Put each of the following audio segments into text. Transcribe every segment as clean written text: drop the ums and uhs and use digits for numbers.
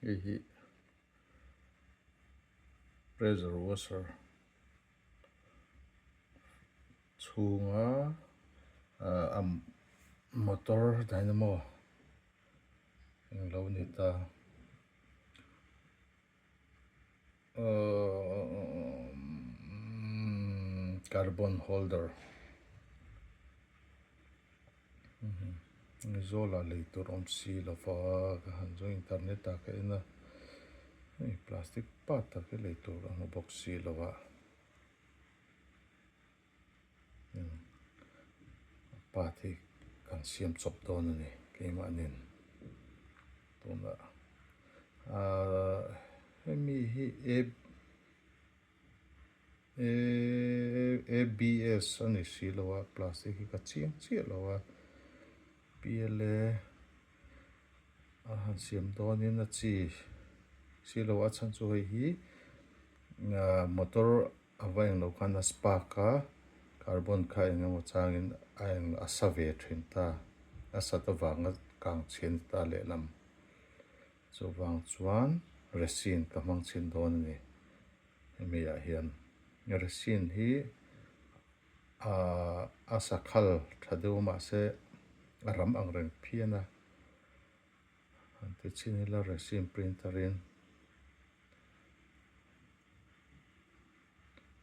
Hei hi pressure washer chhunga ah a motor dynamo englo ni ta carbon holder Zawlah lei tur awm si lo va ka han zawng internet ah ka en a hei plastic part tak hi lei tur a hmu bawk si lo a part hi kan siam chawp dawn a ni keimahnin tunah ahh hemi hi a. ABS a ni si lo a plastic hi ka chiang chiah lo a PLA a han siam dawnin a chi si lo a chhan chu hei hi ah motor a va englo khan a spark a carbon kha eng emaw changin a eng a sa ve thin ta a sat avanga kang chhian ta lehlam chuvang chuan resin ka hmang chhin dawn a ni. Hemi ah hian resin hi ahh a sakhal tha deuh mahse a ram ang reng phian a han ti chhin ila resin printer in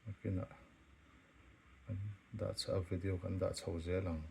nakinah kan dah chho a video kan dah chho zel ang.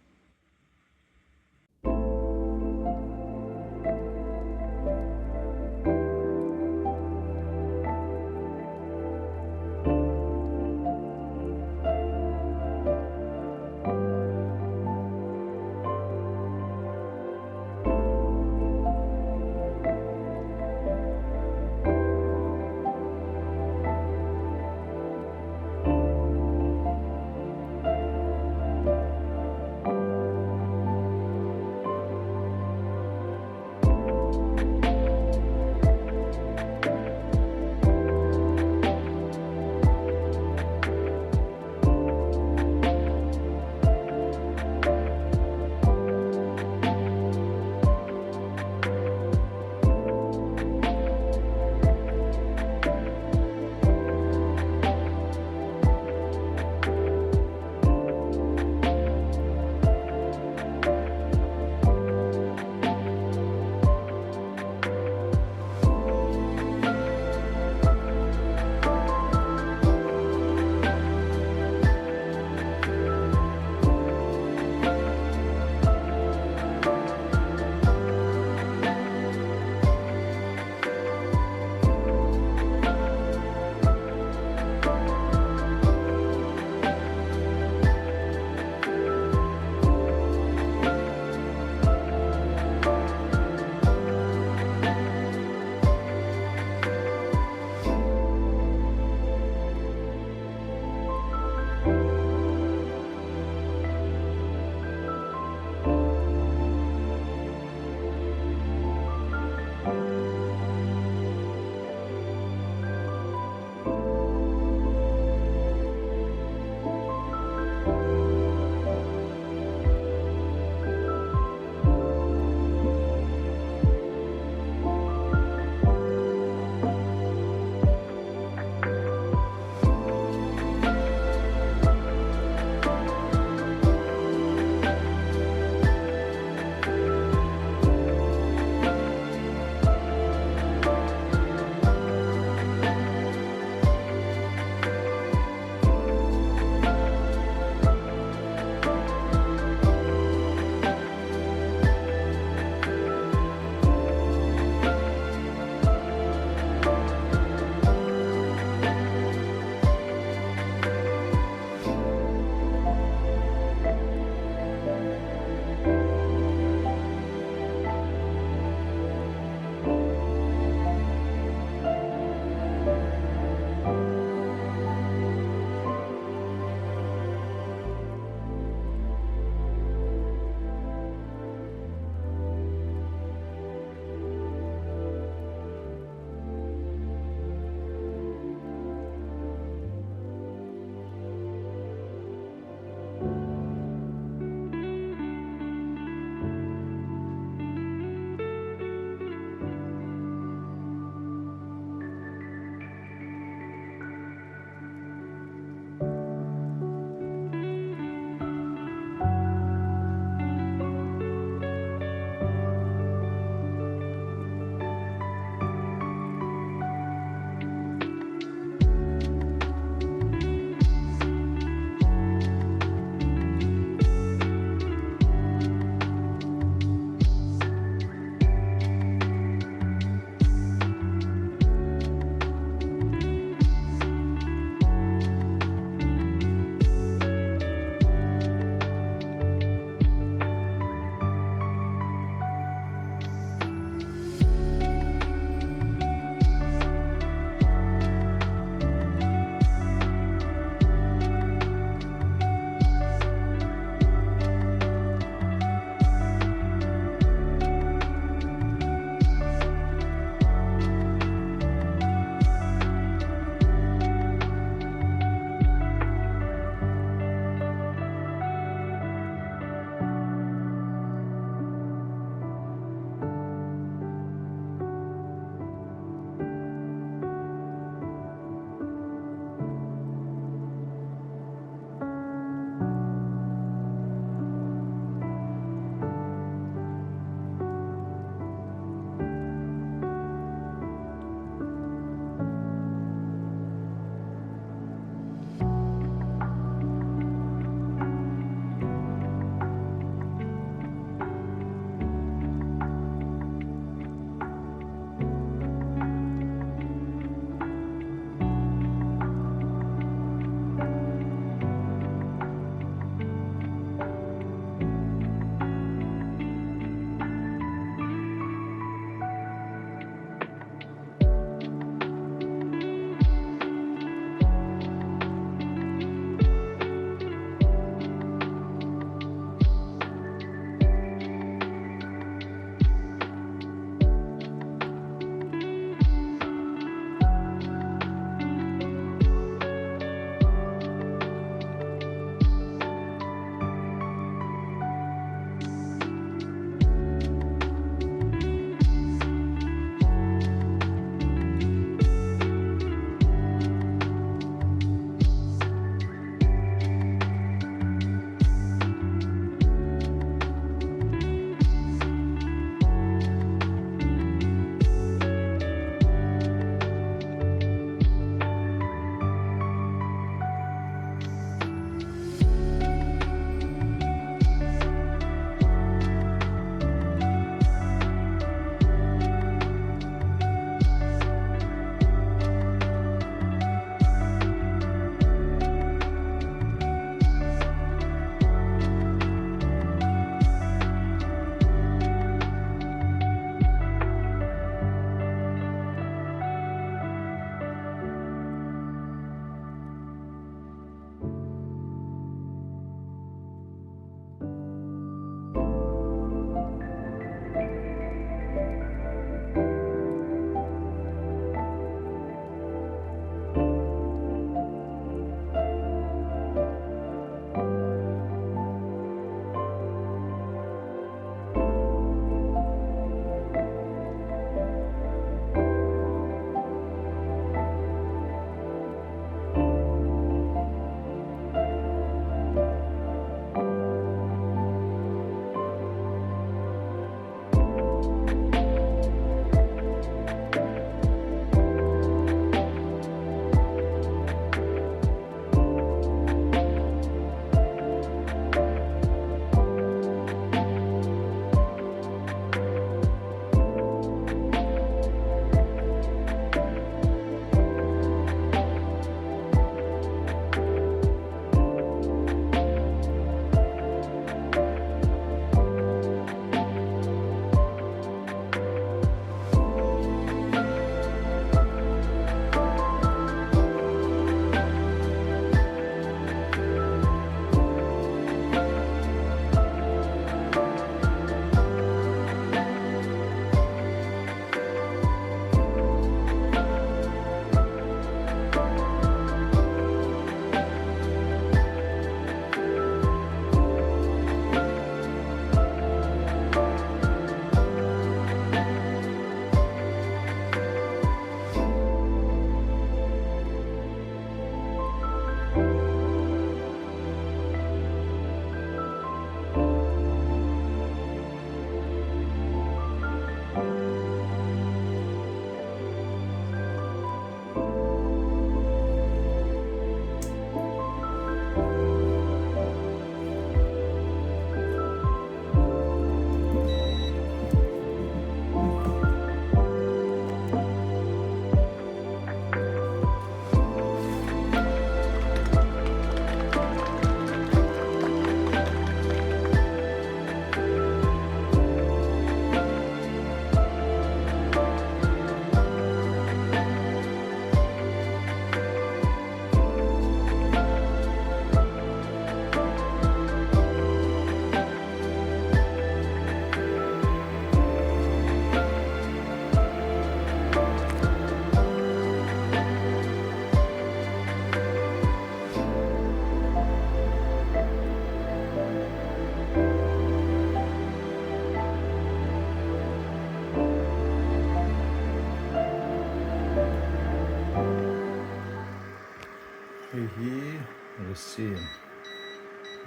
Resin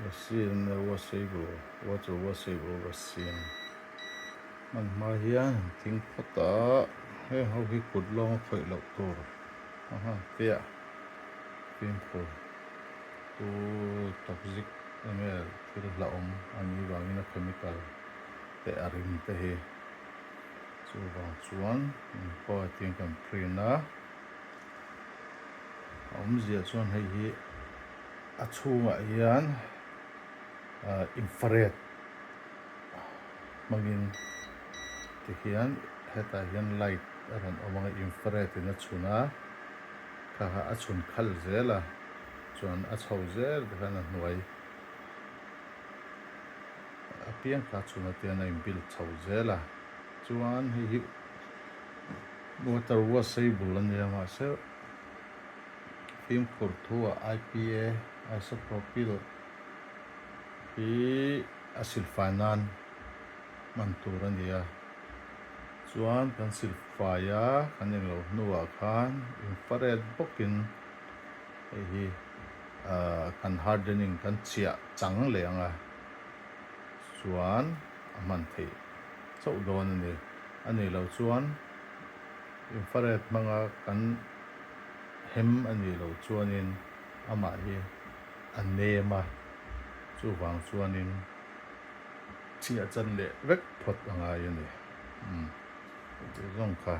resin washable water washable resin hman hma hian han thing phawt a heng ho hi kut lawng a khawih loh tur a han fiah fimkhur chu toxic enge thil hlauhawm a nih vangin a chemical te a rim te hi chuvang chuan engpawh hetiang kan print a. A awmzia chuan hei hi a chhungah hian ah infrared hmangin tikhian hetah hian light a rawn awm ang a infrared in a chhun a kha kha a chhun khal zel a chuan a chho zel tikhan a hnuai apiang kha a chhun atian a in build chho zel a chuan hei hi. Water washable a nia mahse fimkhur thu ah IPA isopropyl hi a silfai nan hman tur a ni a chuan kan silfai a kan englo hnuah khan infrared bawkin hei hi ah kan hardening kan chiah chang leh ang a chuan a hman theih chauh dawn a ni. A nih loh chuan infrared hmanga kan hem a nih loh chuanin amah hi a nem a, chuvang chuanin chhiah chan leh vek phawt a ngai a ni. Umm chu zawng kha.